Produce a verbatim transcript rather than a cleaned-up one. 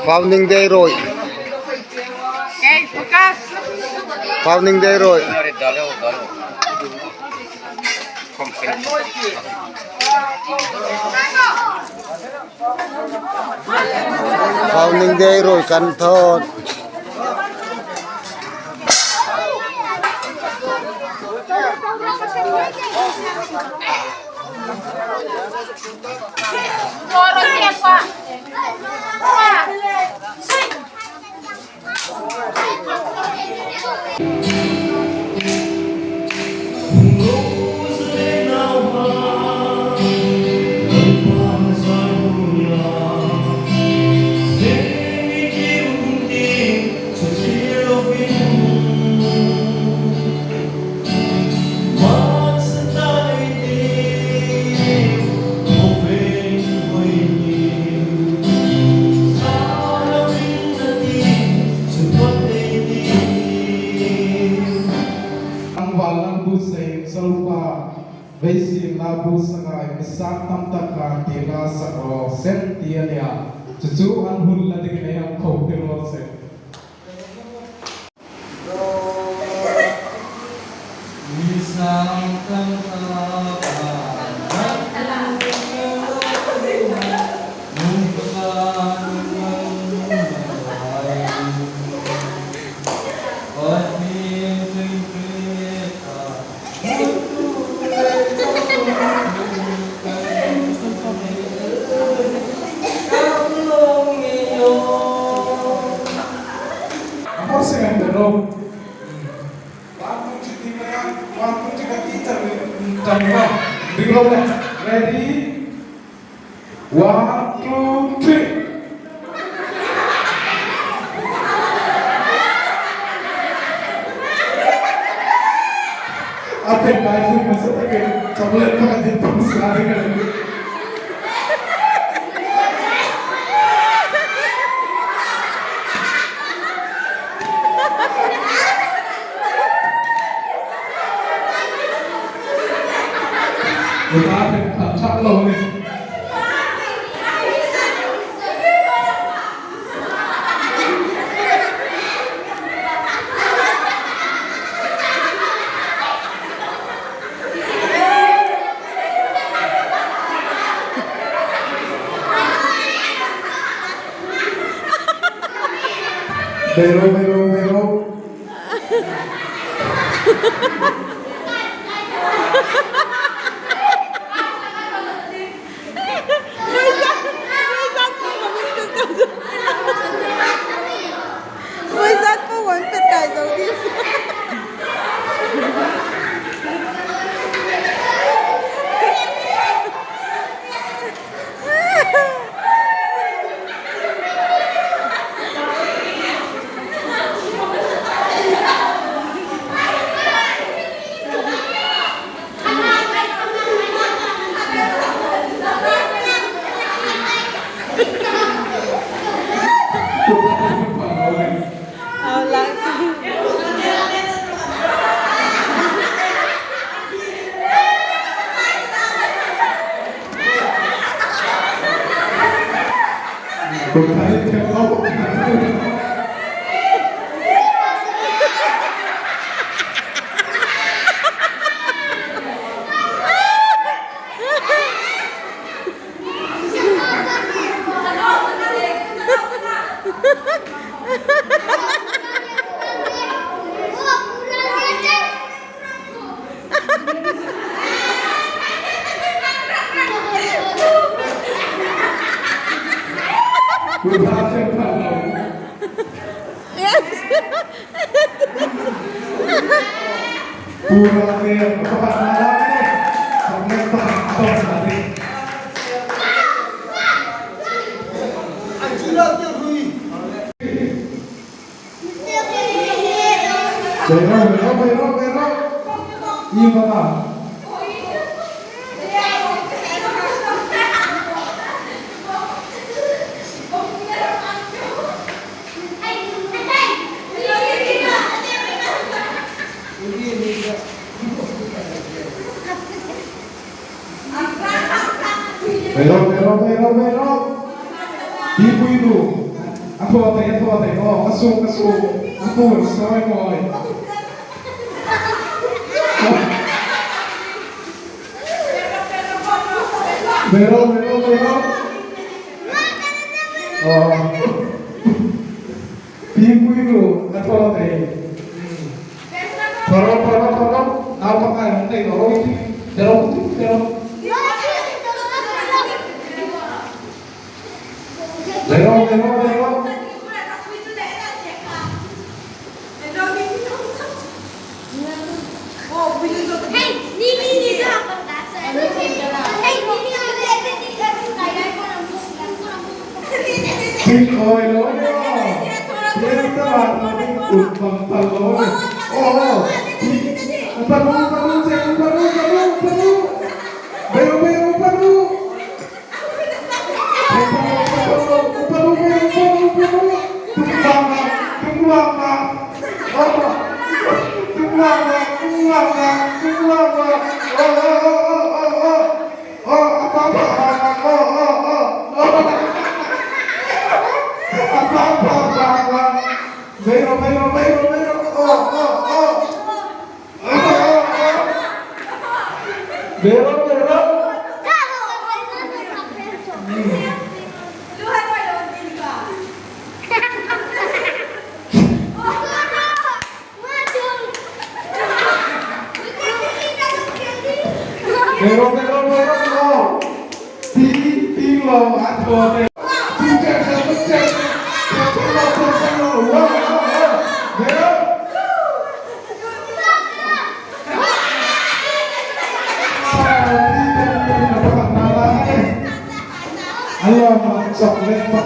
Founding day roi. Okay, focus. Founding day roi. Founding day roi kan thawt. Ang valan bu sei solfa, vei si la bu sangai, mi sang tam tak kan ti la sa ro, sen ti a nia. Chu chu an hun la ding nei ang khawm ti ro se. Ready? One, two, three. A phet kai chu masa takin chocolate pakhat ding pawm sa ding a ni. Kuta phet phat chak lo ni. Bero, bero, bero. Pero, pero, pero, pero. Pi Puiru. A thaw thei, a thaw thei. Aw, a suk, a suk. A pu, sorry, boy. Bero, bero, bero. Aw. Pi Puiru, a thaw thei. Pharo, pharo, pharo. Nau pakhat hung nei lo. Bero, bero. Bero, bero, bero. Thil awi lo ni aw. Thil ta vat lo ni, kut bang phal lo ni. Aw, aw. Upa nu, upa nu, che, upa nu, upa nu, upa nu. Bero, bero, upa nu. Bero, bero. Bero, bero, bero, bero. Ti, ti lo, a thaw thei. Ti, ti, ti, ti, ti. Bero. Hello, chocolate.